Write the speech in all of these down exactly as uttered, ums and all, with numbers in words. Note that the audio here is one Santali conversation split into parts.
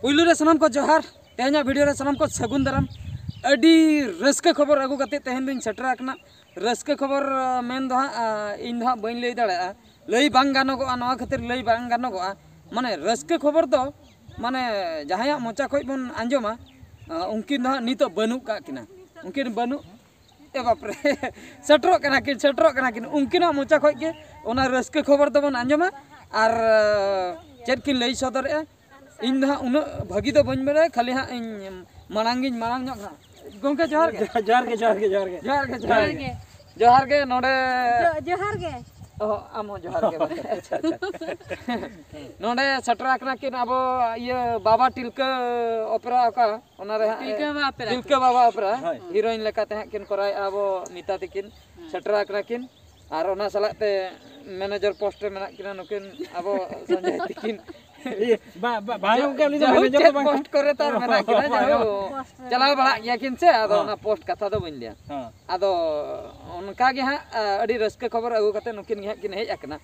ᱯᱩᱭᱞᱩ ᱨᱮ ᱥᱟᱱᱟᱢ ᱠᱚ ᱡᱚᱦᱟᱨ᱾ ᱛᱮᱦᱮᱧᱟᱜ ᱵᱷᱤᱰᱤᱭᱳ ᱨᱮ ᱥᱟᱱᱟᱢ ᱠᱚ ᱥᱟᱹᱜᱩᱱ ᱫᱟᱨᱟᱢ᱾ ᱟᱹᱰᱤ ᱨᱟᱹᱥᱠᱟᱹ ᱠᱷᱚᱵᱚᱨ ᱟᱹᱜᱩ ᱠᱟᱛᱮ ᱛᱮᱦᱮᱧ ᱫᱚᱧ ᱥᱮᱴᱮᱨ ᱟᱠᱟᱱᱟ᱾ ᱨᱟᱹᱥᱠᱟᱹ ᱠᱷᱚᱵᱚᱨ ᱢᱮᱱ ᱫᱚ ᱦᱟᱸᱜ ᱤᱧ ᱫᱚ ᱦᱟᱸᱜ ᱵᱟᱹᱧ ᱞᱟᱹᱭ ᱫᱟᱲᱮᱭᱟᱜᱼᱟ, ᱞᱟᱹᱭ ᱵᱟᱝ ᱜᱟᱱᱚᱜᱚᱜᱼᱟ᱾ ᱱᱚᱣᱟ ᱠᱷᱟᱹᱛᱤᱨ ᱞᱟᱹᱭ ᱵᱟᱝ ᱜᱟᱱᱚᱜᱚᱜᱼᱟ᱾ ᱢᱟᱱᱮ ᱨᱟᱹᱥᱠᱟᱹ ᱠᱷᱚᱵᱚᱨ ᱫᱚ ᱢᱟᱱᱮ ᱡᱟᱦᱟᱸᱭᱟᱜ ᱢᱚᱪᱟ ᱠᱷᱚᱱ ᱵᱚᱱ ᱟᱸᱡᱚᱢᱟ, ᱩᱱᱠᱤᱱ ᱫᱚ ᱦᱟᱸᱜ ᱱᱤᱛᱚᱜ ᱵᱟᱹᱱᱩᱜ ᱠᱟᱜ ᱠᱤᱱᱟ᱾ ᱩᱱᱠᱤᱱ ᱵᱟᱹᱱᱩᱜ ᱮ ᱵᱟᱯᱨᱮ᱾ ᱥᱮᱴᱮᱨᱚᱜ ᱠᱟᱱᱟ ᱠᱤᱱ, ᱥᱮᱴᱮᱨᱚᱜ ᱠᱟᱱᱟ ᱠᱤᱱ᱾ ᱩᱱᱠᱤᱱᱟᱜ ᱢᱚᱪᱟ ᱠᱷᱚᱱ ᱜᱮ ᱚᱱᱟ ᱨᱟᱹᱥᱠᱟᱹ ᱠᱷᱚᱵᱚᱨ ᱫᱚᱵᱚᱱ ᱟᱸᱡᱚᱢᱟ᱾ ᱟᱨ ᱪᱮᱫ ᱠᱤᱱ ᱞᱟᱹᱭ ᱥᱚᱫᱚᱨᱮᱜᱼᱟ, ᱤᱧ ᱫᱚ ᱦᱟᱸᱜ ᱩᱱᱟᱹᱜ ᱵᱷᱟᱹᱜᱤ ᱫᱚ ᱵᱟᱹᱧ ᱵᱟᱲᱟᱭᱟ, ᱠᱷᱟᱹᱞᱤ ᱦᱟᱸᱜ ᱤᱧ ᱢᱟᱲᱟᱝ ᱜᱤᱧ ᱢᱟᱲᱟᱝ ᱧᱚᱜ ᱠᱟᱱᱟ᱾ ᱜᱚᱢᱠᱮ ᱡᱚᱦᱟᱨ ᱜᱮ᱾ ᱡᱚᱦᱟᱨ ᱜᱮ, ᱡᱚᱦᱟᱨ ᱜᱮ, ᱡᱚᱦᱟᱨ ᱜᱮ᱾ ᱡᱚᱦᱟᱨ ᱜᱮ, ᱡᱚᱦᱟᱨ ᱜᱮ᱾ ᱡᱚᱦᱟᱨ ᱜᱮ᱾ ᱡᱚᱦᱟᱨ ᱜᱮ ᱱᱚᱰᱮ ᱡᱚ- ᱡᱚᱦᱟᱨ ᱜᱮ᱾ ᱚ, ᱟᱢ ᱦᱚᱸ ᱡᱚᱦᱟᱨ ᱜᱮ᱾ ᱟᱪᱪᱷᱟ, ᱟᱪᱪᱷᱟ᱾ ᱱᱚᱰᱮ ᱥᱮᱴᱮᱨ ᱟᱠᱟᱱᱟ ᱠᱤᱱ ᱟᱵᱚ ᱤᱭᱟᱹ ᱵᱟᱵᱟ ᱴᱤᱞᱠᱟᱹ ᱚᱯᱮᱨᱟ, ᱚᱠᱟ ᱚᱱᱟ ᱨᱮ ᱦᱟᱸᱜ ᱛᱤᱞᱠᱟᱹ ᱵᱟᱵᱟ ᱚᱯᱮᱨᱟ᱾ ᱛᱤᱞᱠᱟᱹ ᱵᱟᱵᱟ ᱚᱯᱮᱨᱟ ᱦᱳᱭ᱾ ᱦᱤᱨᱳᱭᱤᱱ ᱞᱮᱠᱟᱛᱮ ᱦᱟᱸᱜ ᱠᱤᱱ ᱠᱚᱨᱟᱣᱮᱫᱼᱟ ᱟᱵᱚ ᱢᱤᱛᱟ ᱛᱤᱠᱤᱱ᱾ ᱥᱮᱴᱮᱨ ᱟᱠᱟᱱᱟ ᱠᱤᱱ᱾ ᱟᱨ ᱚᱱᱟ ᱥᱟᱞᱟᱜ ᱛᱮ ᱢᱮᱱᱮᱡᱟᱨ ᱯᱳᱥᱴ ᱨᱮ ᱢᱮᱱᱟᱜ ᱠᱤᱱᱟ ᱱᱩᱠᱤᱱ ᱟᱵᱚ ᱥᱚᱧᱡᱚᱭ ᱛᱤᱠᱤᱱ᱾ ᱤᱭᱟᱹ, ᱵᱟ-, ᱵᱟ-, ᱵᱟᱝ ᱜᱚᱢᱠᱮ, ᱩᱱᱤ ᱫᱚ ᱡᱟᱭᱦᱳᱠ, ᱢᱮᱱᱮᱡᱟᱨ ᱫᱚ ᱪᱮᱫ ᱵᱟᱝ ᱯᱳᱥᱴ ᱠᱚᱨᱮ ᱛᱟᱨ ᱢᱮᱱᱟᱜ ᱠᱤᱱᱟ, ᱦᱳᱭ, ᱡᱟᱭᱦᱳᱠ, ᱦᱳᱭ᱾ ᱪᱟᱞᱟᱣ ᱵᱟᱲᱟᱜ ᱜᱮᱭᱟ ᱠᱤᱱ ᱥᱮ, ᱟᱫᱚ ᱦᱮᱸ᱾ ᱚᱱᱟ ᱯᱳᱥᱴ ᱠᱟᱛᱷᱟ ᱫᱚ ᱵᱟᱹᱧ ᱞᱟᱹᱭᱟ᱾ ᱦᱮᱸ᱾ ᱟᱫᱚ ᱚᱱᱠᱟ ᱜᱮ ᱦᱟᱸᱜ, ᱟ, ᱟᱹᱰᱤ ᱨᱟᱹᱥᱠᱟᱹ ᱠᱷᱚᱵᱚᱨ ᱟᱹᱜᱩ ᱠᱟᱛᱮ ᱱᱩᱠᱤᱱ ᱜᱮ ᱦᱟᱸᱜ ᱠᱤᱱ ᱦᱮᱡ ᱟᱠᱟᱱᱟ᱾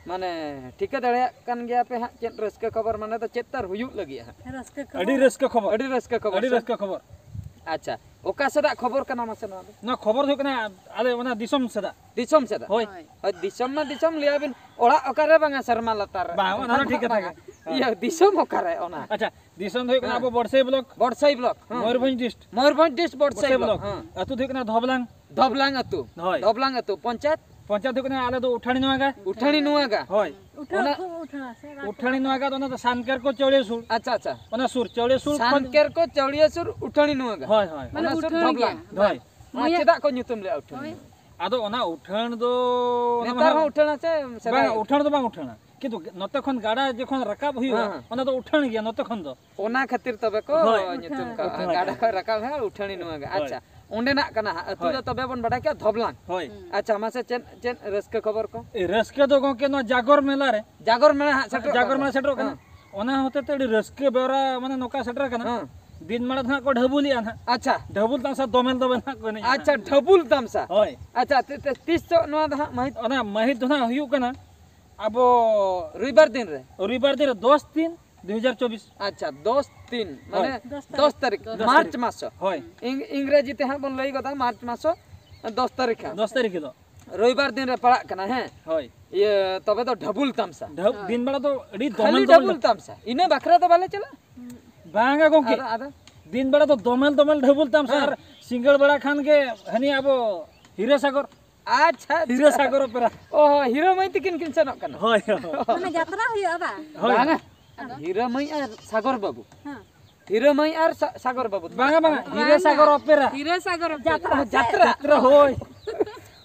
ᱢᱟᱱᱮ ᱴᱷᱤᱠᱟᱹ ᱫᱟᱲᱮᱭᱟᱜ ᱠᱟᱱ ᱜᱮᱭᱟ ᱯᱮ ᱦᱟᱸᱜ ᱪᱮᱫ ᱨᱟᱹᱥᱠᱟᱹ ᱠᱷᱚᱵᱚᱨ ᱢᱟᱱᱮ ᱫᱚ ᱪᱮᱫ ᱛᱟᱨ ᱦᱩᱭᱩᱜ ᱞᱟᱹᱜᱤᱫ ᱦᱟᱸᱜ᱾ ᱨᱟᱹᱥᱠᱟᱹ ᱠᱷᱚᱵᱚᱨ᱾ ᱟᱹᱰᱤ ᱨᱟᱹᱥᱠᱟᱹ ᱠᱷᱚᱵᱚᱨ᱾ ᱟᱹᱰᱤ ᱥᱮ? ᱨᱟᱹᱥᱠᱟᱹ ᱠᱷᱚᱵᱚᱨ᱾ ᱟᱪᱪᱷᱟ, ᱚᱠᱟ ᱥᱮᱫᱟᱜ ᱠᱷᱚᱵᱚᱨ ᱠᱟᱱᱟ ᱢᱟᱥᱮ ᱱᱚᱣᱟ ᱫᱚ? ᱱᱚᱣᱟ ᱠᱷᱚᱵᱚᱨ ᱫᱚ ᱦᱩᱭᱩᱜ ᱠᱟᱱᱟ ᱟᱞᱮ ᱚᱱᱟ ᱫᱤᱥᱚᱢ ᱥᱮᱫᱟᱜ᱾ ᱫᱤᱥᱚᱢ ᱥᱮᱫᱟᱜ? ᱦᱳᱭ᱾ ᱦᱳᱭ᱾ ᱦᱳᱭ, ᱫᱤᱥᱚᱢ ᱢᱟ ᱫᱤᱥᱚᱢ ᱞᱟᱹᱭᱟᱵᱤᱱ, ᱚᱲᱟᱜ ᱚᱠᱟᱨᱮ ᱵᱟᱝᱟ ᱥᱮᱨᱢᱟ ᱞᱟᱛᱟᱨ ᱨᱮ᱾ ᱵᱟᱝ, ᱚᱱᱟ ᱫᱚ ᱴᱷᱤᱠ ᱠᱟᱛᱷᱟ ᱜᱮ᱾ ᱵᱟᱝᱟ᱾ ᱤᱭᱟᱹ, ᱫᱤᱥᱚᱢ ᱚᱠᱟᱨᱮ ᱚᱱᱟ? ᱟᱪᱪᱷᱟ, ᱫᱤᱥᱚᱢ ᱫᱚ ᱦᱩᱭᱩᱜ ᱠᱟᱱᱟ ᱦᱮᱸ᱾ ᱟᱵᱚ ᱵᱚᱲᱥᱟᱹᱭ ᱵᱞᱚᱠ᱾ ᱵᱚᱲᱥᱟᱹᱭ ᱵᱞᱚᱠ, ᱦᱮᱸ᱾ Mayurbhanj dist. Mayurbhanj dist, Barsahi Barsahi block, block. ᱦᱮᱸ᱾ ᱟᱹᱛᱩ ᱫᱚ ᱦᱩᱭᱩᱜ ᱠᱟᱱᱟ ᱫᱷᱚᱵᱞᱟᱝ᱾ ᱫᱷᱚᱵᱞᱟᱝ ᱟᱹᱛᱩ᱾ ᱦᱳᱭ᱾ ᱫᱷᱚᱵᱞᱟᱝ ᱟᱹᱛᱩ᱾ ᱯᱚᱧᱪᱟᱭᱮᱛ? ᱯᱚᱧᱪᱟᱭᱮᱛ ᱫᱚ ᱦᱩᱭᱩᱜ ᱠᱟᱱᱟ ᱟᱞᱮ ᱫᱚ ᱩᱴᱷᱟᱹᱲᱤ ᱱᱚᱣᱟ ᱜᱟ᱾ ᱩᱴᱷᱟᱹᱲᱤ ᱱᱚᱣᱟ ᱜᱟ? ᱦᱳᱭ᱾ ᱩᱴᱷᱟᱹᱲ ᱚᱱᱟ ᱠᱷᱩᱵ ᱩᱴᱷᱟᱹᱲᱟ ᱥᱮ, ᱚᱱᱟ ᱩᱴᱷᱟᱹᱲᱤ ᱱᱚᱣᱟ ᱜᱟ ᱫᱚ ᱚᱱᱟ ᱫᱚ ᱥᱟᱱᱠᱮᱨ ᱠᱚ ᱪᱟᱹᱣᱲᱤᱭᱟᱹ ᱥᱩᱨ᱾ ᱟᱪᱪᱷᱟ, ᱟᱪᱪᱷᱟ᱾ ᱚᱱᱟ ᱥᱩᱨ, ᱪᱟᱹᱣᱲᱤᱭᱟᱹ ᱥᱩᱨ ᱠᱷᱚᱱ᱾ ᱥᱟᱱᱠᱮᱨ ᱠᱚ ᱪᱟᱹᱣᱲᱤᱭᱟᱹ ᱥᱩᱨ ᱩᱴᱷᱟᱹᱲᱤ ᱱᱚᱣᱟ ᱜᱟ᱾ ᱦᱳᱭ, ᱦᱳᱭ᱾ ᱢᱟᱱᱮ ᱚᱱᱟ ᱥᱩᱨ ᱩᱴᱷᱟᱹᱲ ᱫᱷᱚᱵᱞᱟᱝ᱾ ᱜᱮᱭᱟ᱾ ᱦᱳᱭ᱾ ᱢᱟᱱᱮ ᱚᱱᱟ ᱩᱭᱦᱟᱹᱨ ᱪᱮᱫᱟᱜ ᱠᱚ ᱧᱩᱛᱩᱢ ᱞᱮᱫᱼᱟ ᱩᱴᱷᱟᱹᱲᱤ ᱦᱳᱭ᱾ ᱱᱚᱣᱟ? ᱟᱫᱚ ᱚᱱᱟ ᱩᱴᱷᱟᱹᱲ ᱫᱚ ᱱᱮᱛᱟᱨ ᱱᱚᱣᱟ ᱦᱚᱸ ᱩᱴᱷᱟᱹᱲᱟ ᱥᱮ ᱥᱮᱫᱟᱭ? ᱵᱟᱝ, ᱩᱴᱷᱟᱹᱲ ᱫᱚ ᱵᱟᱝ ᱩᱴᱷᱟᱹᱲᱟ, ᱠᱤᱱᱛᱩ ᱱᱚᱛᱮ ᱠᱷᱚᱱ ᱜᱟᱰᱟ ᱡᱚᱠᱷᱚᱱ ᱨᱟᱠᱟᱵ ᱦᱩᱭᱩᱜᱼᱟ, ᱦᱮᱸ, ᱦᱮᱸ᱾ ᱚᱱᱟ ᱫᱚ ᱩᱴᱷᱟᱹᱲ ᱜᱮᱭᱟ ᱱᱚᱛᱮ ᱠᱷᱚᱱ ᱫᱚ᱾ ᱚᱱᱟ ᱠᱷᱟᱹᱛᱤᱨ ᱛᱚᱵᱮ ᱠᱚ ᱦᱳᱭ᱾ ᱧᱩᱛᱩᱢ ᱩᱴᱷᱟᱹᱲ᱾ ᱠᱟᱜᱼᱟ᱾ ᱩᱴᱷᱟᱹᱲ ᱜᱟᱰᱟ ᱟᱠᱟᱱᱟ᱾ ᱠᱷᱚᱱ ᱨᱟᱠᱟᱵ ᱦᱮᱸ ᱩᱴᱷᱟᱹᱲᱤ ᱱᱚᱣᱟ ᱜᱮ᱾ ᱦᱳᱭ᱾ ᱟᱪᱪᱷᱟ, ᱚᱸᱰᱮᱱᱟᱜ ᱠᱟᱱᱟ ᱦᱟᱸᱜ᱾ ᱟᱹᱛᱩ ᱦᱳᱭ᱾ ᱫᱚ ᱛᱚᱵᱮ ᱵᱚᱱ ᱵᱟᱰᱟᱭ ᱠᱮᱜᱼᱟ ᱫᱷᱚᱵᱞᱟᱝ᱾ ᱦᱳᱭ᱾ ᱦᱩᱸ᱾ ᱟᱪᱪᱷᱟ, ᱢᱟᱥᱮ ᱪᱮᱫ, ᱪᱮᱫ ᱨᱟᱹᱥᱠᱟᱹ ᱠᱷᱚᱵᱚᱨ ᱠᱚ? ᱮ, ᱨᱟᱹᱥᱠᱟᱹ ᱫᱚ ᱜᱚᱝᱠᱮ ᱱᱚᱣᱟ ᱡᱟᱜᱚᱨ ᱢᱮᱞᱟ ᱨᱮ᱾ ᱡᱟᱜᱚᱨ ᱢᱮᱞᱟ ᱦᱟᱸᱜ ᱥᱮᱴᱮᱨᱚᱜ ᱡᱟᱜᱚᱨ ᱠᱟᱱᱟ᱾ ᱢᱮᱞᱟ ᱥᱮᱴᱮᱨᱚᱜ ᱠᱟᱱᱟ᱾ ᱦᱮᱸ᱾ ᱚᱱᱟ ᱦᱚᱛᱮ ᱛᱮ ᱟᱹᱰᱤ ᱨᱟᱹᱥᱠᱟᱹ ᱵᱮᱣᱨᱟ ᱢᱟᱱᱮ ᱱᱚᱝᱠᱟ ᱥᱮᱴᱮᱨ ᱠᱟᱱᱟ᱾ ᱦᱮᱸ᱾ ᱫᱤᱱ ᱢᱟᱲᱟᱝ ᱫᱚ ᱦᱟᱸᱜ ᱠᱚ ᱰᱷᱟᱹᱵᱩᱞᱮᱜᱼᱟ ᱱᱟᱦᱟᱜ᱾ ᱟᱪᱪᱷᱟ᱾ ᱰᱷᱟᱹᱵᱩᱞ ᱛᱟᱢᱥᱟ ᱫᱚᱢᱮᱞ ᱫᱚᱢᱮᱞ ᱦᱟᱸᱜ ᱠᱚ ᱮᱱᱮᱡᱼᱟ ᱟᱪᱪᱷᱟ, ᱦᱟᱸᱜ᱾ ᱰᱷᱟᱹᱵᱩᱞ ᱛᱟᱢᱥᱟ᱾ ᱦᱳᱭ᱾ ᱟᱪᱪᱷᱟ, ᱛᱤ-, ᱛᱤ-, ᱛᱤᱥ ᱪᱚ ᱱᱚᱣᱟ ᱫᱚ ᱦᱟᱸᱜ ᱢᱟᱹᱦᱤᱛ? ᱚᱱᱟ ᱢᱟᱹᱦᱤᱛ ᱫᱚ ᱦᱟᱸᱜ ᱦᱩᱭᱩᱜ ᱠᱟᱱᱟ ᱟᱵᱚ ᱨᱚᱵᱤᱵᱟᱨ ᱫᱤᱱ ᱨᱮ᱾ ᱨᱚᱵᱤᱵᱟᱨ ᱫᱤᱱ ᱨᱮ ᱫᱚᱥ ᱫᱤᱱ ᱫᱩ ᱦᱟᱡᱟᱨ ᱪᱚᱵᱵᱤᱥ᱾ ᱟᱪᱪᱷᱟ, ᱫᱚᱥ ᱛᱤᱱ, ᱦᱳᱭ᱾ ᱢᱟᱱᱮ ᱫᱚᱥ ᱫᱚᱥ ᱛᱟᱹᱨᱤᱠᱷ᱾ ᱫᱚᱥ ᱢᱟᱨᱪ ᱛᱟᱹᱨᱤᱠᱷ᱾ ᱢᱟᱥ᱾ ᱦᱳᱭ᱾ ᱤᱝ-, ᱤᱝᱨᱮᱡᱤ ᱛᱮ ᱦᱟᱸᱜ ᱵᱚᱱ ᱞᱟᱹᱭ ᱜᱚᱫᱟ ᱢᱟᱨᱪ ᱢᱟᱥ ᱫᱚᱥ ᱛᱟᱹᱨᱤᱠᱷ ᱦᱟᱸᱜ᱾ ᱫᱚᱥ ᱛᱟᱹᱨᱤᱠᱷ ᱦᱤᱞᱳᱜ᱾ ᱨᱚᱵᱤᱵᱟᱨ ᱫᱤᱱ ᱨᱮ ᱯᱟᱲᱟᱜ ᱠᱟᱱᱟ, ᱦᱮᱸ? ᱦᱳᱭ᱾ ᱤᱭᱟᱹ, ᱛᱚᱵᱮ ᱫᱚ ᱰᱷᱟᱵᱩᱞ ᱛᱟᱢᱥᱟ᱾ ᱰᱷᱟᱵ-, ᱦᱳᱭ᱾ ᱫᱤᱱ ᱵᱮᱲᱟ ᱫᱚ ᱟᱹᱰᱤ ᱠᱷᱟᱹᱞᱤ ᱫᱚᱢᱮᱞ ᱰᱷᱟᱵᱩᱞ ᱫᱚᱢᱮᱞ᱾ ᱛᱟᱢᱥᱟ, ᱤᱱᱟᱹ ᱵᱟᱠᱷᱨᱟ ᱫᱚ ᱵᱟᱞᱮ ᱪᱟᱞᱟᱜᱼᱟ᱾ ᱵᱟᱝᱟ ᱜᱚᱝᱠᱮ᱾ ᱟᱫᱚ, ᱟᱫᱚ? ᱫᱤᱱ ᱵᱮᱲᱟ ᱫᱚ ᱫᱚᱢᱮᱞ ᱫᱚᱢᱮᱞ ᱰᱷᱟᱵᱩᱞ ᱛᱟᱢᱥᱟ, ᱦᱮᱸ᱾ ᱟᱨ ᱥᱤᱸᱜᱟᱹᱲ ᱵᱮᱲᱟ ᱠᱷᱟᱱ ᱜᱮ ᱦᱟᱹᱱᱤ ᱟᱵᱚ ᱦᱤᱨᱟᱹ ᱥᱟᱜᱚᱨ᱾ ᱟᱪᱪᱷᱟ, ᱟᱪᱪᱷᱟ᱾ ᱦᱤᱨᱟᱹ ᱥᱟᱜᱚᱨ ᱚᱯᱮᱨᱟ᱾ ᱚ, ᱦᱤᱨᱟᱹ ᱢᱟᱹᱭ ᱛᱤᱠᱤᱱ ᱠᱤᱱ ᱥᱮᱱᱚᱜ ᱠᱟᱱᱟ᱾ ᱦᱳᱭ, ᱦᱳᱭ᱾ ᱢᱟᱱᱮ ᱡᱟᱛᱨᱟ ᱦᱩᱭᱩᱜᱼᱟ ᱵᱟᱝ? ᱦᱳᱭ᱾ ᱵᱟᱝᱟ᱾ ᱦᱤᱨᱟᱹ ᱢᱟᱹᱭ ᱟᱨ ᱥᱟᱜᱚᱨ ᱵᱟᱹᱵᱩ᱾ ᱦᱮᱸ᱾ ᱦᱤᱨᱟᱹ ᱢᱟᱹᱭ ᱟᱨ ᱥᱟ-, ᱥᱟᱜᱚᱨ ᱵᱟᱹᱵᱩ᱾ ᱵᱟᱝᱟ, ᱵᱟᱝᱟ, ᱦᱤᱨᱟᱹ ᱵᱟᱝᱟ᱾ ᱥᱟᱜᱚᱨ ᱚᱯᱮᱨᱟ᱾ ᱦᱤᱨᱟᱹ ᱥᱟᱜᱚᱨ ᱚᱯᱮᱨᱟ᱾ ᱡᱟᱛᱨᱟ᱾ ᱚ, ᱡᱟᱛᱨᱟ᱾ ᱡᱟᱛᱨᱟ, ᱦᱳᱭ᱾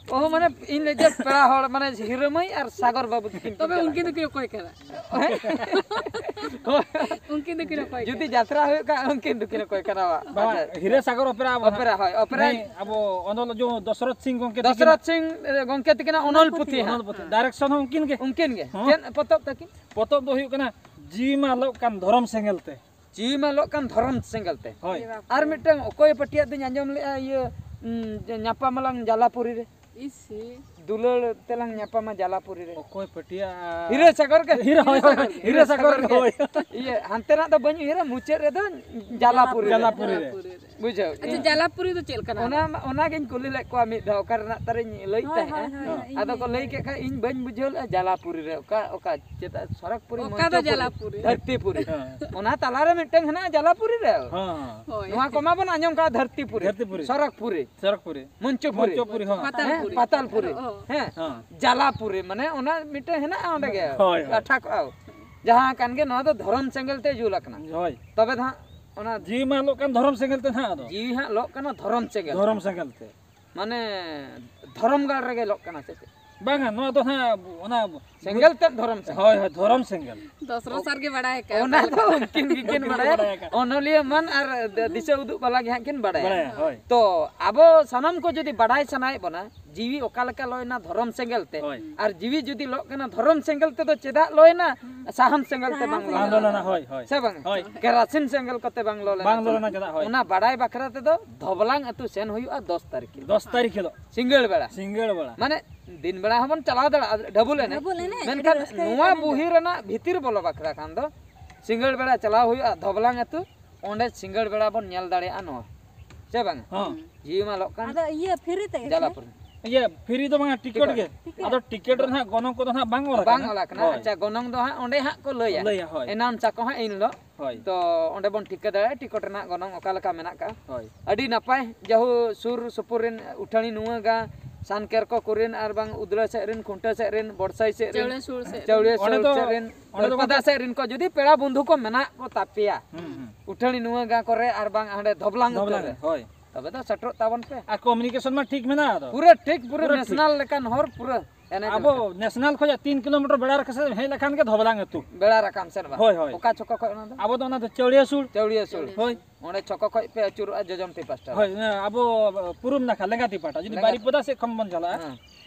ᱚ, ᱢᱟᱱᱮ ᱤᱧ ᱞᱟᱹᱭ ᱡᱮ ᱯᱮᱲᱟ ᱦᱚᱲ, ᱢᱟᱱᱮ ᱦᱤᱨᱟᱹ ᱢᱟᱹᱭ ᱟᱨ ᱥᱟᱜᱚᱨ ᱵᱟᱹᱵᱩ ᱛᱤᱠᱤᱱ ᱠᱤᱱ ᱛᱚᱵᱮ ᱪᱟᱞᱟᱜ ᱩᱱᱠᱤᱱ ᱠᱟᱱᱟ᱾ ᱫᱚᱠᱤᱱ ᱚᱠᱚᱭ ᱠᱟᱱᱟ? ᱦᱳᱭ᱾ ᱩᱱᱠᱤᱱ ᱫᱚᱠᱤᱱ ᱚᱠᱚᱭ ᱡᱩᱫᱤ ᱠᱟᱱᱟ? ᱡᱟᱛᱨᱟ ᱦᱩᱭᱩᱜ ᱠᱷᱟᱱ, ᱩᱱᱠᱤᱱ ᱫᱚᱠᱤᱱ ᱚᱠᱚᱭ ᱠᱟᱱᱟ ᱵᱟ? ᱵᱟᱝᱟ, ᱟᱪᱪᱷᱟ᱾ ᱦᱤᱨᱟᱹ ᱥᱟᱜᱚᱨ ᱚᱯᱮᱨᱟ ᱟᱵᱚ ᱚᱯᱮᱨᱟ, ᱦᱟᱸᱜ᱾ ᱚᱯᱮᱨᱟ᱾ ᱱᱩᱭ ᱟᱵᱚ ᱚᱱᱚᱞ ᱡᱚ ᱫᱚᱥᱨᱚᱛ ᱥᱤᱝ ᱜᱚᱝᱠᱮ ᱛᱤᱠᱤᱱᱟᱜ᱾ ᱫᱚᱥᱨᱚᱛ ᱥᱤᱝ, ᱮ, ᱜᱚᱝᱠᱮ ᱛᱤᱠᱤᱱᱟᱜ ᱚᱱᱚᱞ ᱯᱩᱛᱷᱤ ᱦᱟᱸᱜ᱾ ᱚᱱᱚᱞ ᱯᱩᱛᱷᱤ᱾ ᱰᱟᱭᱨᱮᱠᱥᱚᱱ ᱦᱚᱸ ᱩᱱᱠᱤᱱ ᱜᱮ᱾ ᱩᱱᱠᱤᱱ ᱜᱮ᱾ ᱦᱚᱸ᱾ ᱪᱮᱫ ᱯᱚᱛᱚᱵ ᱛᱟᱹᱠᱤᱱ? ᱯᱚᱛᱚᱵ ᱫᱚ ᱦᱩᱭᱩᱜ ᱠᱟᱱᱟ ᱡᱤᱣᱤ ᱢᱟ ᱞᱚᱜ ᱠᱟᱱ ᱫᱷᱚᱨᱚᱢ ᱥᱮᱸᱜᱮᱞ ᱛᱮ᱾ ᱡᱤᱣᱤ ᱢᱟ ᱞᱚᱜ ᱠᱟᱱ ᱫᱷᱚᱨᱚᱢ ᱥᱮᱸᱜᱮᱞ ᱛᱮ᱾ ᱦᱳᱭ᱾ ᱟᱨ ᱢᱤᱫᱴᱟᱝ ᱚᱠᱚᱭ ᱯᱟᱹᱴᱤᱭᱟᱜ ᱫᱚᱧ ᱟᱸᱡᱚᱢ ᱞᱮᱜᱼᱟ, ᱤᱭᱟᱹ, ᱩᱸ, ᱡᱮ ᱧᱟᱯᱟᱢ ᱟᱞᱟᱝ ᱡᱟᱞᱟᱯᱩᱨᱤ ᱨᱮ᱾ ᱤᱥᱤ᱾ ᱫᱩᱞᱟᱹᱲ ᱛᱮᱞᱟᱝ ᱧᱟᱯᱟᱢᱟ ᱡᱟᱞᱟᱯᱩᱨᱤ ᱨᱮ᱾ ᱚᱠᱚᱭ ᱯᱟᱹᱴᱤᱭᱟ? ᱦᱤᱨᱟᱹ ᱥᱟᱜᱚᱨ ᱜᱮ᱾ ᱦᱤᱨᱟᱹ, ᱦᱳᱭ, ᱦᱳᱭ, ᱦᱤᱨᱟᱹ ᱥᱟᱜᱚᱨ ᱜᱮ᱾ ᱦᱤᱨᱟᱹ ᱥᱟᱜᱚᱨ ᱜᱮ᱾ ᱦᱳᱭ᱾ ᱤᱭᱟᱹ, ᱦᱟᱱᱛᱮᱱᱟᱜ ᱫᱚ ᱵᱟᱹᱧ ᱩᱭᱦᱟᱹᱨᱟ, ᱢᱩᱪᱟᱹᱫ ᱨᱮᱫᱚ ᱡᱟᱞᱟᱯᱩᱨᱤ ᱨᱮ᱾ ᱡᱟᱞᱟᱯᱩᱨᱤ ᱨᱮ᱾ ᱵᱩᱡᱷᱟᱹᱣ᱾ ᱟᱪᱪᱷᱟ, ᱡᱟᱞᱟᱯᱩᱨᱤ ᱫᱚ ᱪᱮᱫ ᱞᱮᱠᱟᱱᱟ? ᱚᱱᱟ ᱢᱟ, ᱚᱱᱟᱜᱤᱧ ᱠᱩᱞᱤ ᱞᱮᱫ ᱠᱚᱣᱟ ᱢᱤᱫ ᱫᱷᱟᱣ, ᱚᱠᱟ ᱨᱮᱱᱟᱜ ᱛᱟᱨᱤᱧ ᱞᱟᱹᱭᱮᱫ ᱦᱳᱭ, ᱛᱟᱦᱮᱸᱫᱼᱟ᱾ ᱦᱳᱭ, ᱦᱳᱭ, ᱦᱳᱭ, ᱟᱫᱚ ᱤᱧ ᱠᱚ ᱞᱟᱹᱭ ᱞᱟᱹᱭ ᱠᱮᱫ ᱠᱷᱟᱱ ᱤᱧ ᱵᱟᱹᱧ ᱵᱩᱡᱷᱟᱹᱣ ᱞᱮᱫᱼᱟ, ᱡᱟᱞᱟᱯᱩᱨᱤ ᱨᱮ ᱚᱠᱟ, ᱚᱠᱟ ᱪᱮᱫᱟᱜ ᱥᱚᱲᱚᱠ ᱯᱩᱨᱤ, ᱚᱠᱟ ᱫᱚ ᱢᱚᱧᱪᱚᱯᱩᱨᱤ, ᱡᱟᱞᱟᱯᱩᱨᱤ? ᱫᱷᱟᱹᱨᱛᱤᱯᱩᱨᱤ᱾ ᱦᱮᱸ᱾ ᱚᱱᱟ ᱛᱟᱞᱟᱨᱮ ᱢᱤᱫᱴᱟᱝ ᱦᱮᱱᱟᱜᱼᱟ ᱡᱟᱞᱟᱯᱩᱨᱤ ᱨᱮ᱾ ᱦᱮᱸ, ᱦᱮᱸ᱾ ᱦᱳᱭ᱾ ᱱᱚᱣᱟ ᱠᱚᱢᱟ ᱵᱚᱱ ᱟᱸᱡᱚᱢ ᱠᱟᱜᱼᱟ ᱫᱷᱟᱹᱨᱛᱤᱯᱩᱨᱤ, ᱫᱷᱟᱹᱨᱛᱤᱯᱩᱨᱤ᱾ ᱥᱚᱨᱚᱜᱽᱯᱩᱨᱤ᱾ ᱥᱚᱨᱚᱜᱽᱯᱩᱨᱤ᱾ ᱢᱚᱧᱪᱚᱯᱩᱨᱤ᱾ ᱢᱚᱧᱪᱚᱯᱩᱨᱤ, ᱦᱮᱸ᱾ ᱯᱟᱛᱟᱞᱯᱩᱨᱤ᱾ ᱦᱮᱸ, ᱯᱟᱛᱟᱞᱯᱩᱨᱤ᱾ ᱦᱮᱸ᱾ ᱦᱮᱸ᱾ ᱦᱮᱸ᱾ ᱡᱟᱞᱟᱯᱩᱨᱤ, ᱢᱟᱱᱮ ᱚᱱᱟ ᱢᱤᱫᱴᱟᱝ ᱦᱮᱱᱟᱜᱼᱟ ᱚᱸᱰᱮ ᱜᱮ᱾ ᱦᱳᱭ, ᱦᱳᱭ᱾ ᱞᱟᱴᱷᱟ ᱠᱚᱜᱼᱟ᱾ ᱡᱟᱦᱟᱸ ᱠᱟᱱ ᱜᱮ, ᱱᱚᱣᱟ ᱫᱚ ᱫᱷᱚᱨᱚᱢ ᱥᱮᱸᱜᱮᱞ ᱛᱮ ᱡᱩᱞ ᱟᱠᱟᱱᱟ᱾ ᱦᱳᱭ᱾ ᱛᱚᱵᱮ ᱫᱚ ᱦᱟᱸᱜ ᱚᱱᱟ ᱡᱤᱣᱤ ᱢᱟ ᱞᱚᱜ ᱠᱟᱱ ᱫᱷᱚᱨᱚᱢ ᱥᱮᱸᱜᱮᱞ ᱛᱮ ᱱᱟᱦᱟᱜ ᱟᱫᱚ᱾ ᱡᱤᱣᱤ ᱦᱟᱸᱜ ᱞᱚᱜ ᱠᱟᱱᱟ ᱫᱷᱚᱨᱚᱢ ᱥᱮᱸᱜᱮᱞ᱾ ᱫᱷᱚᱨᱚᱢ ᱥᱮᱸᱜᱮᱞ ᱛᱮ᱾ ᱢᱟᱱᱮ ᱫᱷᱚᱨᱚᱢ ᱜᱟᱲ ᱨᱮᱜᱮ ᱞᱚᱜ ᱠᱟᱱᱟ ᱥᱮ ᱪᱮᱫ? ᱵᱟᱝᱟ, ᱱᱚᱣᱟ ᱫᱚ ᱦᱟᱸᱜ ᱚᱱᱟ ᱥᱮᱸᱜᱮᱞ ᱛᱮᱫ ᱫᱷᱚᱨᱚᱢ ᱥᱮᱸᱜᱮᱞ᱾ ᱦᱳᱭ, ᱦᱳᱭ, ᱫᱷᱚᱨᱚᱢ ᱥᱮᱸᱜᱮᱞ᱾ ᱫᱚᱥᱨᱚ ᱥᱟᱨ ᱜᱮ ᱵᱟᱲᱟᱭ ᱟᱠᱟᱫ᱾ ᱚᱱᱟ ᱫᱚ ᱩᱱᱠᱤᱱ ᱜᱮᱠᱤᱱ ᱩᱱᱠᱤᱱ ᱜᱮ ᱵᱟᱲᱟᱭᱟ᱾ ᱵᱟᱲᱟᱭ ᱟᱠᱟᱫ᱾ ᱚᱱᱚᱞᱤᱭᱟᱹ ᱢᱟᱱ ᱟᱨ ᱫᱤᱥᱟᱹ ᱩᱫᱩᱜ ᱵᱟᱞᱟ ᱜᱮ ᱦᱟᱸᱜ ᱠᱤᱱ ᱵᱟᱲᱟᱭᱟ᱾ ᱵᱟᱲᱟᱭᱟ, ᱦᱳᱭ᱾ ᱛᱚ ᱟᱵᱚ ᱥᱟᱱᱟᱢ ᱠᱚ ᱡᱩᱫᱤ ᱵᱟᱰᱟᱭ ᱥᱟᱱᱟᱭᱮᱫ ᱵᱚᱱᱟ, ᱡᱤᱣᱤ ᱚᱠᱟ ᱞᱮᱠᱟ ᱞᱚᱭᱮᱱᱟ ᱫᱷᱚᱨᱚᱢ ᱥᱮᱸᱜᱮᱞ ᱛᱮ᱾ ᱦᱳᱭ᱾ ᱟᱨ ᱡᱤᱣᱤ ᱡᱩᱫᱤ ᱞᱚᱜ ᱠᱟᱱᱟ ᱫᱷᱚᱨᱚᱢ ᱥᱮᱸᱜᱮᱞ ᱛᱮᱫᱚ ᱪᱮᱫᱟᱜ ᱞᱚᱭᱮᱱᱟ? ᱥᱟᱦᱟᱱ ᱥᱮᱸᱜᱮᱞ ᱛᱮ ᱵᱟᱝ ᱞᱚ ᱵᱟᱝ ᱞᱚ ᱞᱮᱱᱟ᱾ ᱞᱮᱱᱟ, ᱦᱳᱭ, ᱦᱳᱭ᱾ ᱥᱮ ᱵᱟᱝ? ᱦᱳᱭ᱾ ᱠᱮᱨᱟᱥᱤᱱ ᱥᱮᱸᱜᱮᱞ ᱠᱚᱛᱮ ᱵᱟᱝ ᱞᱚ ᱞᱮᱱᱟ᱾ ᱵᱟᱝ ᱞᱚ ᱞᱮᱱᱟ, ᱪᱮᱫᱟᱜ? ᱦᱳᱭ᱾ ᱚᱱᱟ ᱵᱟᱰᱟᱭ ᱵᱟᱠᱷᱨᱟ ᱛᱮᱫᱚ ᱫᱷᱚᱵᱞᱟᱝ ᱟᱹᱛᱩ ᱥᱮᱱ ᱦᱩᱭᱩᱜᱼᱟ ᱫᱚᱥ ᱛᱟᱹᱨᱤᱠᱷ ᱦᱤᱞᱳᱜ᱾ ᱫᱚᱥ ᱛᱟᱹᱨᱤᱠᱷ ᱦᱤᱞᱳᱜ᱾ ᱥᱤᱸᱜᱟᱹᱲ ᱵᱮᱲᱟ᱾ ᱥᱤᱸᱜᱟᱹᱲ ᱵᱮᱲᱟ᱾ ᱢᱟᱱᱮ ᱫᱤᱱ ᱵᱮᱲᱟ ᱦᱚᱸᱵᱚᱱ ᱪᱟᱞᱟᱣ ᱫᱟᱲᱮᱭᱟᱜᱼᱟ ᱰᱷᱟᱵᱩᱞ ᱮᱱᱮᱡ᱾ ᱰᱷᱟᱵᱩᱞ ᱮᱱᱮᱡ, ᱢᱮᱱᱠᱷᱟᱱ ᱟᱹᱰᱤ ᱨᱟᱹᱥᱠᱟᱹ ᱱᱚᱣᱟ ᱮᱱᱮᱡ ᱵᱩᱦᱤ ᱫᱚ᱾ ᱨᱮᱱᱟᱜ ᱵᱷᱤᱛᱤᱨ ᱵᱚᱞᱚ ᱵᱟᱠᱷᱨᱟ ᱠᱷᱟᱱ ᱫᱚ ᱥᱤᱸᱜᱟᱹᱲ ᱵᱮᱲᱟ ᱪᱟᱞᱟᱣ ᱦᱩᱭᱩᱜᱼᱟ ᱫᱷᱚᱵᱞᱟᱝ ᱟᱹᱛᱩ, ᱚᱸᱰᱮ ᱥᱤᱸᱜᱟᱹᱲ ᱵᱮᱲᱟ ᱵᱚᱱ ᱧᱮᱞ ᱫᱟᱲᱮᱭᱟᱜᱼᱟ ᱱᱚᱣᱟ, ᱪᱮ ᱵᱟᱝᱟ? ᱦᱚᱸ᱾ ᱡᱤᱣᱤ ᱢᱟ ᱞᱚᱜ ᱠᱟᱱ᱾ ᱟᱫᱚ ᱤᱭᱟᱹ ᱯᱷᱤᱨᱤ ᱛᱮᱜᱮ ᱥᱮ? ᱡᱟᱞᱟᱯᱩᱨ᱾ ᱤᱭᱟᱹ ᱯᱷᱤᱨᱤ ᱫᱚ ᱵᱟᱝᱟ, ᱴᱤᱠᱤᱴ ᱜᱮ᱾ ᱴᱤᱠᱤᱴ? ᱟᱫᱚ ᱴᱤᱠᱤᱴ ᱨᱮ ᱱᱟᱦᱟᱜ ᱜᱚᱱᱚᱝ ᱠᱚᱫᱚ ᱱᱟᱦᱟᱜ ᱵᱟᱝ ᱚᱞ ᱟᱠᱟᱱᱟ᱾ ᱵᱟᱝ ᱚᱞ ᱟᱠᱟᱱᱟ᱾ ᱦᱳᱭ᱾ ᱟᱪᱪᱷᱟ, ᱜᱚᱱᱚᱝ ᱫᱚ ᱦᱟᱸᱜ ᱚᱸᱰᱮ ᱦᱟᱸᱜ ᱠᱚ ᱞᱟᱹᱭᱟ᱾ ᱞᱟᱹᱭᱟ, ᱦᱳᱭ᱾ ᱮᱱᱟᱱ ᱪᱟᱠᱚ ᱦᱟᱸᱜ ᱤᱱ ᱦᱤᱞᱳᱜ᱾ ᱦᱳᱭ᱾ ᱛᱚ ᱚᱸᱰᱮ ᱵᱚᱱ ᱴᱷᱤᱠᱟᱹ ᱫᱟᱲᱮᱭᱟᱜᱼᱟ ᱴᱤᱠᱤᱴ ᱨᱮᱱᱟᱜ ᱜᱚᱱᱚᱝ ᱚᱠᱟ ᱞᱮᱠᱟ ᱢᱮᱱᱟᱜ ᱠᱟᱜᱼᱟ᱾ ᱦᱳᱭ᱾ ᱟᱹᱰᱤ ᱱᱟᱯᱟᱭ, ᱡᱟᱦᱳ ᱥᱩᱨ ᱥᱩᱯᱩᱨ ᱨᱮᱱ ᱩᱴᱷᱟᱹᱲᱤ ᱱᱩᱣᱟᱹᱜᱟ, ᱥᱟᱱᱠᱮᱨᱠᱚ ᱠᱚᱨᱮᱱ ᱟᱨ ᱵᱟᱝ ᱩᱫᱽᱲᱟᱹ ᱥᱮᱫ ᱨᱮᱱ, ᱠᱷᱩᱱᱴᱟᱹ ᱥᱮᱫ ᱨᱮᱱ, ᱵᱚᱲᱥᱟᱭ ᱥᱮᱫ ᱨᱮᱱ, ᱪᱟᱹᱣᱲᱤᱭᱟᱹ ᱥᱩᱨ ᱥᱮᱫ ᱨᱮᱱ᱾ ᱪᱟᱹᱣᱲᱤᱭᱟᱹ ᱚᱸᱰᱮ ᱥᱩᱨ ᱫᱚ, ᱥᱮᱫ ᱨᱮᱱ, ᱚᱸᱰᱮ ᱫᱚ ᱵᱟᱹᱨᱯᱟᱫᱟ ᱥᱮᱫ ᱨᱮᱱ ᱠᱚ ᱡᱩᱫᱤ ᱯᱮᱲᱟ ᱵᱚᱱᱫᱷᱩ ᱠᱚ ᱢᱮᱱᱟᱜ ᱠᱚ ᱛᱟᱯᱮᱭᱟ, ᱦᱩᱸ, ᱦᱩᱸ᱾ ᱩᱴᱷᱟᱹᱲᱤ ᱱᱩᱣᱟᱹᱜᱟ ᱠᱚᱨᱮ ᱟᱨ ᱵᱟᱝ ᱦᱟᱸᱰᱮ ᱫᱷᱚᱵᱞᱟᱝ ᱩᱛᱟᱹᱨ ᱨᱮ, ᱦᱳᱭ᱾ ᱛᱚᱵᱮ ᱫᱚ ᱥᱮᱴᱮᱨᱚᱜ ᱛᱟᱵᱚᱱ ᱯᱮ᱾ ᱟᱨ ᱠᱚᱢᱤᱭᱩᱱᱤᱠᱮᱥᱚᱱ ᱢᱟ ᱴᱷᱤᱠ ᱢᱮᱱᱟᱜᱼᱟ ᱟᱫᱚ᱾ ᱯᱩᱨᱟᱹ ᱴᱷᱤᱠ, ᱯᱩᱨᱟᱹ ᱯᱩᱨᱟᱹ ᱴᱷᱤᱠ᱾ ᱱᱮᱥᱱᱟᱞ ᱞᱮᱠᱟᱱ ᱦᱚᱨ ᱯᱩᱨᱟᱹ ᱮᱱᱮᱡ ᱟᱵᱚ ᱞᱮᱠᱟ᱾ ᱱᱮᱥᱱᱟᱞ ᱠᱷᱚᱱᱟᱜ ᱛᱤᱱ ᱠᱤᱞᱳᱢᱤᱴᱟᱨ ᱵᱮᱲᱟ ᱨᱟᱠᱟᱵ ᱥᱮᱫ ᱦᱮᱡ ᱞᱮᱠᱷᱟᱱ ᱜᱮ ᱫᱷᱚᱵᱞᱟᱝ ᱟᱹᱛᱩ᱾ ᱵᱮᱲᱟ ᱨᱟᱠᱟᱵ ᱥᱮᱫ ᱵᱟᱝ? ᱦᱳᱭ, ᱦᱳᱭ᱾ ᱚᱠᱟ ᱪᱷᱚᱠᱚ ᱠᱷᱚᱡ ᱚᱱᱟ ᱫᱚ? ᱟᱵᱚ ᱫᱚ ᱚᱱᱟ ᱫᱚ ᱪᱟᱹᱣᱲᱤᱭᱟᱹ ᱥᱩᱨ᱾ ᱪᱟᱹᱣᱲᱤᱭᱟᱹ ᱥᱩᱨ᱾ ᱦᱳᱭ᱾ ᱚᱸᱰᱮ ᱪᱷᱚᱠᱚ ᱠᱷᱚᱡ ᱯᱮ ᱟᱹᱪᱩᱨᱚᱜᱼᱟ ᱡᱚᱡᱚᱢ ᱛᱤ ᱯᱟᱥᱴᱟ ᱨᱮ᱾ ᱦᱳᱭ, ᱚᱱᱟ ᱟᱵᱚ ᱯᱩᱨᱩᱵ ᱱᱟᱠᱷᱟ ᱞᱮᱸᱜᱟ ᱛᱤ ᱯᱟᱦᱴᱟ᱾ ᱡᱩᱫᱤ ᱞᱮᱸᱜᱟ ᱵᱟᱨᱤᱯᱚᱫᱟ ᱥᱮᱫ ᱠᱷᱚᱱ ᱵᱚᱱ ᱪᱟᱞᱟᱜᱼᱟ, ᱦᱮᱸ᱾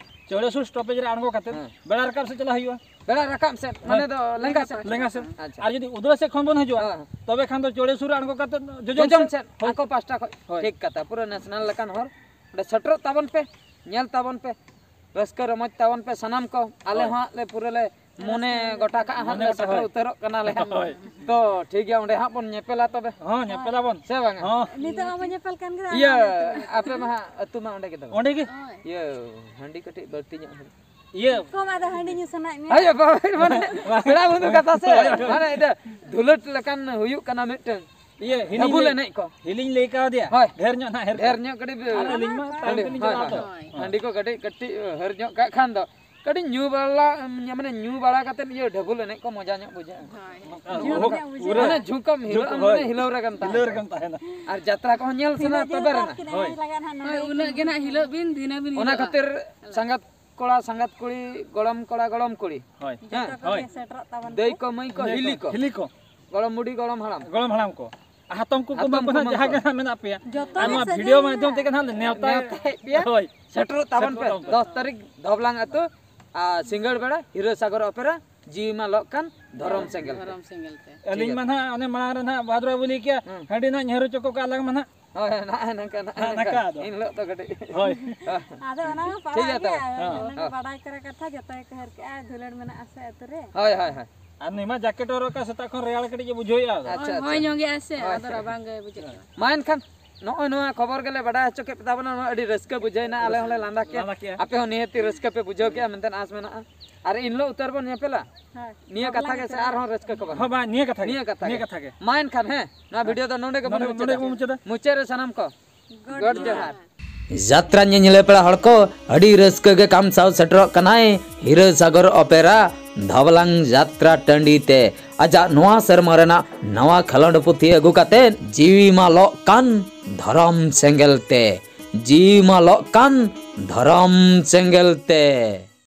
ᱪᱟᱹᱣᱲᱤᱭᱟᱹ ᱥᱩᱨ ᱥᱴᱚᱯᱮᱡᱽ ᱨᱮ ᱟᱬᱜᱚ ᱠᱟᱛᱮ ᱦᱮᱸ᱾ ᱵᱮᱲᱟ ᱨᱟᱠᱟᱵ ᱥᱮᱫ ᱪᱟᱞᱟᱜ ᱦᱩᱭᱩᱜᱼᱟ᱾ ᱵᱮᱲᱟ ᱨᱟᱠᱟᱵ ᱥᱮᱫ, ᱦᱳᱭ᱾ ᱢᱟᱱᱮ ᱫᱚ ᱞᱮᱸᱜᱟ ᱥᱮᱫ᱾ ᱞᱮᱸᱜᱟ ᱥᱮᱫ᱾ ᱟᱪᱪᱷᱟ᱾ ᱟᱨ ᱡᱩᱫᱤ ᱩᱫᱽᱲᱟᱹ ᱥᱮᱫ ᱠᱷᱚᱱ ᱵᱚᱱ ᱦᱤᱡᱩᱜᱼᱟ, ᱦᱮᱸ᱾ ᱛᱚᱵᱮ ᱠᱷᱟᱱ ᱫᱚ ᱪᱟᱹᱣᱲᱤᱭᱟᱹ ᱥᱩᱨ ᱨᱮ ᱟᱬᱜᱚ ᱠᱟᱛᱮ ᱡᱚᱡᱚᱢ ᱡᱚᱡᱚᱢ ᱥᱮᱫ᱾ ᱥᱮᱫ, ᱦᱳᱭ᱾ ᱟᱠᱚ ᱯᱟᱥᱴᱟ ᱠᱷᱚᱡ᱾ ᱦᱳᱭ᱾ ᱴᱷᱤᱠ ᱠᱟᱛᱷᱟ, ᱯᱩᱨᱟᱹ ᱱᱮᱥᱱᱟᱞ ᱞᱮᱠᱟᱱ ᱦᱚᱨ᱾ ᱚᱸᱰᱮ ᱥᱮᱴᱮᱨᱚᱜ ᱛᱟᱵᱚᱱ ᱯᱮ, ᱧᱮᱞ ᱛᱟᱵᱚᱱ ᱯᱮ, ᱨᱟᱹᱥᱠᱟᱹ ᱨᱚᱢᱚᱡᱽ ᱛᱟᱵᱚᱱ ᱯᱮ ᱥᱟᱱᱟᱢ ᱠᱚ᱾ ᱟᱞᱮ ᱦᱳᱭ᱾ ᱦᱚᱸ ᱦᱟᱸᱜ ᱞᱮ ᱯᱩᱨᱟᱹ ᱞᱮ ᱢᱚᱱᱮ ᱜᱚᱴᱟ ᱠᱟᱜᱼᱟ, ᱦᱟᱸᱜ ᱢᱚᱱᱮ ᱞᱮ ᱜᱚᱴᱟ, ᱥᱮᱴᱮᱨ ᱦᱳᱭ᱾ ᱩᱛᱟᱹᱨᱚᱜ ᱠᱟᱱᱟᱞᱮ ᱦᱟᱸᱜ᱾ ᱦᱳᱭ᱾ ᱛᱚ ᱴᱷᱤᱠ ᱜᱮᱭᱟ, ᱚᱸᱰᱮ ᱦᱟᱸᱜ ᱵᱚᱱ ᱧᱮᱯᱮᱞᱟ ᱛᱚᱵᱮ᱾ ᱦᱚᱸ, ᱧᱮᱯᱮᱞᱟᱵᱚᱱ᱾ ᱥᱮ ᱵᱟᱝᱟ? ᱦᱚᱸ᱾ ᱱᱤᱛᱚᱜ ᱦᱚᱸ ᱵᱚᱱ ᱧᱮᱯᱮᱞ ᱠᱟᱱ ᱜᱮ᱾ ᱤᱭᱟᱹ, ᱟᱯᱮ ᱢᱟ ᱦᱟᱸᱜ ᱟᱹᱛᱩ ᱢᱟ ᱚᱸᱰᱮ ᱜᱮ ᱛᱟᱵᱚᱱ᱾ ᱚᱸᱰᱮ ᱜᱮ? ᱦᱳᱭ᱾ ᱤᱭᱟᱹ, ᱦᱟᱺᱰᱤ ᱠᱟᱹᱴᱤᱡ ᱵᱟᱹᱲᱛᱤ ᱧᱚᱜ ᱦᱟᱸᱜ᱾ ᱤᱭᱟᱹ᱾ ᱠᱚᱢ ᱟᱫᱚ ᱦᱟᱺᱰᱤ ᱧᱩ ᱥᱟᱱᱟᱭᱮᱫ ᱢᱮᱭᱟ? ᱦᱳᱭ, ᱵᱟᱵᱟ, ᱢᱟᱱᱮ, ᱯᱮᱲᱟ ᱵᱚᱱᱫᱷᱩ ᱠᱟᱛᱷᱟ ᱥᱮ, ᱦᱳᱭ, ᱦᱳᱭ᱾ ᱢᱟᱱᱮ, ᱤᱭᱟᱹ, ᱫᱷᱩᱞᱟᱹᱴ ᱞᱮᱠᱟᱱ ᱦᱩᱭᱩᱜ ᱠᱟᱱᱟ ᱢᱤᱫᱴᱟᱝ᱾ ᱤᱭᱟᱹ, ᱦᱤᱞᱤᱧ ᱰᱷᱟᱵᱩᱞ ᱞᱟᱹᱭ, ᱮᱱᱮᱡ ᱠᱚ᱾ ᱦᱤᱞᱤᱧ ᱞᱟᱹᱭ ᱠᱟᱣᱫᱮᱭᱟ᱾ ᱦᱳᱭ᱾ ᱰᱷᱮᱨ ᱧᱚᱜ ᱱᱟᱦᱟᱜ, ᱰᱷᱮᱨ ᱰᱷᱮᱨ ᱧᱚᱜ᱾ ᱧᱚᱜ ᱠᱟᱹᱴᱤᱡ ᱦᱟᱹᱨᱡᱚᱜ ᱦᱟᱺᱰᱤ, ᱠᱟᱱ ᱦᱳᱭ, ᱛᱟᱞᱟᱝ ᱦᱳᱭ, ᱛᱮᱞᱤᱧ ᱦᱳᱭ᱾ ᱪᱟᱞᱟᱜᱼᱟ ᱛᱚ᱾ ᱦᱳᱭ᱾ ᱦᱟᱺᱰᱤ ᱠᱚ ᱠᱟᱹᱴᱤᱡ, ᱠᱟᱹᱴᱤᱡ ᱦᱟᱹᱨᱡᱚᱜ ᱠᱟᱜ ᱠᱷᱟᱱ ᱫᱚ, ᱠᱟᱹᱴᱤᱡ ᱧᱩ ᱵᱟᱲᱟ, ᱢᱟᱱᱮ ᱧᱩ ᱵᱟᱲᱟ ᱠᱟᱛᱮᱫ ᱤᱭᱟᱹ ᱰᱷᱟᱹᱵᱩᱞ ᱮᱱᱮᱡ ᱠᱚ ᱢᱚᱡᱟ ᱧᱚᱜ ᱵᱩᱡᱷᱟᱹᱜᱼᱟ᱾ ᱦᱳᱭ᱾ ᱚᱱᱠᱟ ᱡᱷᱩᱠ ᱵᱩᱦᱩᱜ ᱧᱚᱜ ᱯᱩᱨᱟᱹ ᱵᱩᱡᱷᱟᱹᱜᱼᱟ᱾ ᱢᱟᱱᱮ ᱡᱷᱩᱠᱟᱢ ᱦᱤᱞᱟᱹᱜ ᱡᱷᱩᱠ, ᱟᱢ ᱦᱳᱭ᱾ ᱢᱟᱱᱮ ᱦᱤᱞᱟᱹᱣ ᱨᱮᱜᱮᱢ ᱛᱟᱦᱮᱱᱟ᱾ ᱦᱤᱞᱟᱹᱣ ᱨᱮᱜᱮᱢ ᱛᱟᱦᱮᱱᱟ᱾ ᱟᱨ ᱡᱟᱛᱨᱟ ᱠᱚᱦᱚᱸ ᱧᱮᱞ ᱥᱟᱱᱟ ᱛᱤᱱᱟᱹᱜ ᱛᱚᱵᱮ ᱡᱳᱨ ᱨᱮᱱᱟᱜ᱾ ᱠᱤᱱ ᱦᱳᱭ᱾ ᱦᱳᱭ, ᱩᱱᱟᱹᱜ ᱜᱮ ᱱᱟᱜ ᱦᱤᱞᱟᱹᱜ ᱵᱤᱱ, ᱫᱤᱱᱟᱹ ᱵᱤᱱ ᱚᱱᱟ ᱦᱤᱞᱟᱹᱜᱼᱟ᱾ ᱠᱷᱟᱹᱛᱤᱨ ᱥᱟᱸᱜᱟᱛ ᱠᱚᱲᱟ, ᱥᱟᱸᱜᱟᱛ ᱠᱩᱲᱤ, ᱜᱚᱲᱚᱢ ᱠᱚᱲᱟ, ᱜᱚᱲᱚᱢ ᱠᱩᱲᱤ᱾ ᱦᱳᱭ᱾ ᱦᱮᱸ᱾ ᱡᱚᱛᱚ ᱠᱚᱜᱮ ᱦᱳᱭ᱾ ᱥᱮᱴᱮᱨᱚᱜ ᱛᱟᱵᱚᱱ ᱫᱟᱹᱭ ᱯᱮ᱾ ᱠᱚ, ᱢᱟᱹᱭ ᱠᱚ, ᱫᱟᱹᱭ ᱦᱤᱞᱤ ᱠᱚ, ᱠᱚ᱾ ᱦᱤᱞᱤ ᱠᱚ᱾ ᱜᱚᱲᱚᱢ ᱵᱩᱰᱷᱤ, ᱜᱚᱲᱚᱢ ᱦᱟᱲᱟᱢ᱾ ᱜᱚᱲᱚᱢ ᱦᱟᱲᱟᱢ ᱠᱚ᱾ ᱟᱨ ᱦᱟᱛᱚᱢ ᱠᱩᱠᱩ ᱦᱟᱛᱚᱢ ᱢᱟᱹᱭ ᱠᱚ ᱱᱟᱦᱟᱜ ᱠᱩᱢᱟᱹᱝ ᱡᱟᱦᱟᱸ ᱠᱚ᱾ ᱜᱮ ᱱᱟᱦᱟᱜ ᱢᱮᱱᱟᱜ ᱯᱮᱭᱟ᱾ ᱡᱚᱛᱚ ᱟᱨ ᱜᱮ ᱱᱚᱣᱟ ᱥᱟᱹᱜᱟᱹᱭ ᱵᱷᱤᱰᱤᱭᱳ ᱢᱮᱱᱟᱜᱼᱟ᱾ ᱢᱟᱫᱽᱫᱷᱚᱢ ᱛᱮᱜᱮ ᱱᱟᱦᱟᱜ ᱞᱮ ᱱᱮᱣᱛᱟ ᱱᱮᱣᱛᱟᱭᱮᱫ ᱯᱮᱭᱟ᱾ ᱦᱳᱭ᱾ ᱥᱮᱴᱮᱨᱚᱜ ᱛᱟᱵᱚᱱ ᱯᱮ᱾ ᱥᱮᱴᱮᱨᱚᱜ ᱛᱟᱵᱚᱱ ᱯᱮ᱾ ᱫᱚᱥ ᱛᱟᱹᱨᱤᱠᱷ ᱫᱷᱚᱵᱞᱟᱝ ᱟᱹᱛᱩ, ᱟᱨ ᱥᱤᱸᱜᱟᱹᱲ ᱵᱮᱲᱟ ᱦᱤᱨᱟᱹ ᱥᱟᱜᱚᱨ ᱚᱯᱮᱨᱟ, ᱡᱤᱣᱤ ᱢᱟ ᱞᱚᱜ ᱠᱟᱱ ᱫᱷᱚᱨᱚᱢ ᱥᱮᱸᱜᱮᱞ ᱛᱮ᱾ ᱫᱷᱚᱨᱚᱢ ᱥᱮᱸᱜᱮᱞ ᱛᱮ᱾ ᱟᱹᱞᱤᱧ ᱴᱷᱤᱠ ᱢᱟ ᱜᱮᱭᱟ᱾ ᱱᱟᱦᱟᱜ ᱚᱱᱮ ᱢᱟᱲᱟᱝ ᱨᱮ ᱱᱟᱦᱟᱜ ᱵᱷᱟᱫᱨᱚ ᱵᱟᱵᱩ ᱞᱟᱹᱭ ᱠᱮᱭᱟ, ᱦᱮᱸ᱾ ᱦᱟᱺᱰᱤ ᱱᱟᱦᱟᱜ ᱧᱮᱦᱨᱩ ᱪᱚᱠᱚ ᱠᱟᱜ ᱞᱟᱝ ᱢᱟ ᱱᱟᱦᱟᱜ᱾ ᱦᱳᱭ, ᱦᱳᱭ, ᱱᱟᱦᱟᱜ ᱱᱚᱝᱠᱟ, ᱱᱟᱦᱟᱜ ᱱᱟᱦᱟᱜ ᱱᱚᱝᱠᱟ᱾ ᱱᱚᱝᱠᱟ ᱟᱫᱚ᱾ ᱮᱱ ᱦᱤᱞᱳᱜ ᱫᱚ ᱠᱟᱹᱴᱤᱡ᱾ ᱦᱳᱭ᱾ ᱦᱮᱸ᱾ ᱟᱫᱚ ᱚᱱᱟ ᱢᱟ ᱴᱷᱤᱠ ᱯᱟᱲᱟᱜ ᱜᱮᱭᱟ ᱛᱚᱵᱮ᱾ ᱜᱮᱭᱟ᱾ ᱦᱮᱸ᱾ ᱚᱱᱟ ᱢᱟ ᱦᱮᱸ᱾ ᱵᱟᱰᱟᱭ ᱠᱚᱨᱟ ᱠᱟᱛᱷᱟ, ᱡᱚᱛᱚ ᱜᱮᱠᱚ ᱦᱟᱹᱨ ᱠᱮᱜᱼᱟ, ᱫᱩᱞᱟᱹᱲ ᱢᱮᱱᱟᱜᱼᱟ ᱥᱮ ᱟᱹᱛᱩ ᱨᱮ᱾ ᱦᱳᱭ, ᱦᱳᱭ, ᱦᱳᱭ᱾ ᱟᱨ ᱱᱩᱭ ᱢᱟ ᱡᱟᱠᱮᱴ ᱦᱚᱨᱚᱜ ᱠᱟᱜ, ᱥᱮᱛᱟᱜ ᱠᱷᱚᱱ ᱨᱮᱭᱟᱲ ᱠᱟᱹᱴᱤᱡ ᱮ ᱵᱩᱡᱷᱟᱹᱣᱮᱫᱼᱟ᱾ ᱟᱪᱪᱷᱟ, ᱦᱳᱭ, ᱟᱪᱪᱷᱟ᱾ ᱦᱚᱭ ᱧᱚᱜᱮᱜᱼᱟ ᱥᱮ, ᱦᱳᱭ᱾ ᱟᱫᱚ ᱨᱟᱵᱟᱝ ᱜᱮ ᱵᱩᱡᱷᱟᱹᱜ ᱠᱟᱱᱟ᱾ ᱢᱟ ᱮᱱᱠᱷᱟᱱ ᱱᱚᱜᱼᱚᱭ ᱱᱚᱣᱟ ᱠᱷᱚᱵᱚᱨ ᱜᱮᱞᱮ ᱵᱟᱰᱟᱭ ᱦᱚᱪᱚ ᱠᱮᱫ ᱯᱮ ᱛᱟᱵᱚᱱᱟ, ᱱᱚᱣᱟ ᱟᱹᱰᱤ ᱨᱟᱹᱥᱠᱟᱹ ᱵᱩᱡᱷᱟᱹᱣᱮᱱᱟ, ᱟᱞᱮ ᱦᱚᱸᱞᱮ ᱞᱟᱸᱫᱟ ᱠᱮᱜᱼᱟ᱾ ᱞᱟᱸᱫᱟ ᱠᱮᱜᱼᱟ᱾ ᱟᱯᱮ ᱦᱚᱸ ᱱᱤᱦᱟᱹᱛᱤ ᱨᱟᱹᱥᱠᱟᱹ ᱯᱮ ᱵᱩᱡᱷᱟᱹᱣ ᱠᱮᱜᱼᱟ ᱢᱮᱱᱛᱮ ᱟᱸᱥ ᱢᱮᱱᱟᱜᱼᱟ᱾ ᱟᱨ ᱮᱱ ᱦᱤᱞᱳᱜ ᱩᱛᱟᱹᱨ ᱵᱚᱱ ᱧᱮᱯᱮᱞᱟ᱾ ᱦᱳᱭ᱾ ᱱᱤᱭᱟᱹ ᱠᱟᱛᱷᱟ ᱜᱮ ᱥᱮ ᱟᱨᱦᱚᱸ ᱨᱟᱹᱥᱠᱟᱹ ᱠᱷᱚᱵᱚᱨ? ᱦᱚᱸ, ᱵᱟᱝ, ᱱᱤᱭᱟᱹ ᱠᱟᱛᱷᱟ ᱜᱮ᱾ ᱱᱤᱭᱟᱹ ᱠᱟᱛᱷᱟ ᱜᱮ᱾ ᱱᱤᱭᱟᱹ ᱠᱟᱛᱷᱟ ᱜᱮ᱾ ᱢᱟ ᱮᱱᱠᱷᱟᱱ, ᱦᱮᱸ, ᱱᱚᱣᱟ ᱵᱷᱤᱰᱤᱭᱳ ᱫᱚ ᱱᱚᱰᱮ ᱜᱮᱵᱚᱱ ᱱᱚᱰᱮ, ᱱᱚᱰᱮ ᱢᱩᱪᱟᱹᱫᱟ᱾ ᱜᱮᱵᱚᱱ ᱢᱩᱪᱟᱹᱫᱟ᱾ ᱢᱩᱪᱟᱹᱫ ᱨᱮ ᱥᱟᱱᱟᱢ ᱠᱚ ᱜᱚᱰ ᱡᱚᱦᱟᱨ᱾ ᱡᱟᱛᱨᱟ ᱧᱮᱧᱮᱞ ᱯᱮᱲᱟ ᱦᱚᱲ ᱠᱚ, ᱟᱹᱰᱤ ᱨᱟᱹᱥᱠᱟᱹ ᱜᱮ ᱠᱟᱢ ᱥᱟᱶ ᱥᱮᱴᱮᱨᱚᱜ ᱠᱟᱱᱟᱭ ᱦᱤᱨᱟᱹ ᱥᱟᱜᱚᱨ ᱚᱯᱮᱨᱟ ᱫᱷᱟᱵᱞᱟᱝ ᱡᱟᱛᱨᱟ ᱴᱟᱺᱰᱤ ᱛᱮ᱾ ᱟᱡᱟᱜ ᱱᱚᱣᱟ ᱥᱮᱨᱢᱟ ᱨᱮᱱᱟᱜ ᱱᱟᱣᱟ ᱠᱷᱮᱞᱳᱸᱰ ᱯᱩᱛᱷᱤ ᱟᱹᱜᱩ ᱠᱟᱛᱮ ᱡᱤᱣᱤ ᱢᱟ ᱞᱚᱜ ᱠᱟᱱ ᱫᱷᱚᱨᱚᱢ ᱥᱮᱸᱜᱮᱞ ᱛᱮ, ᱡᱤᱣᱤ ᱢᱟ ᱞᱚᱜ ᱠᱟᱱ ᱫᱷᱚᱨᱚᱢ ᱥᱮᱸᱜᱮᱞ ᱛᱮ᱾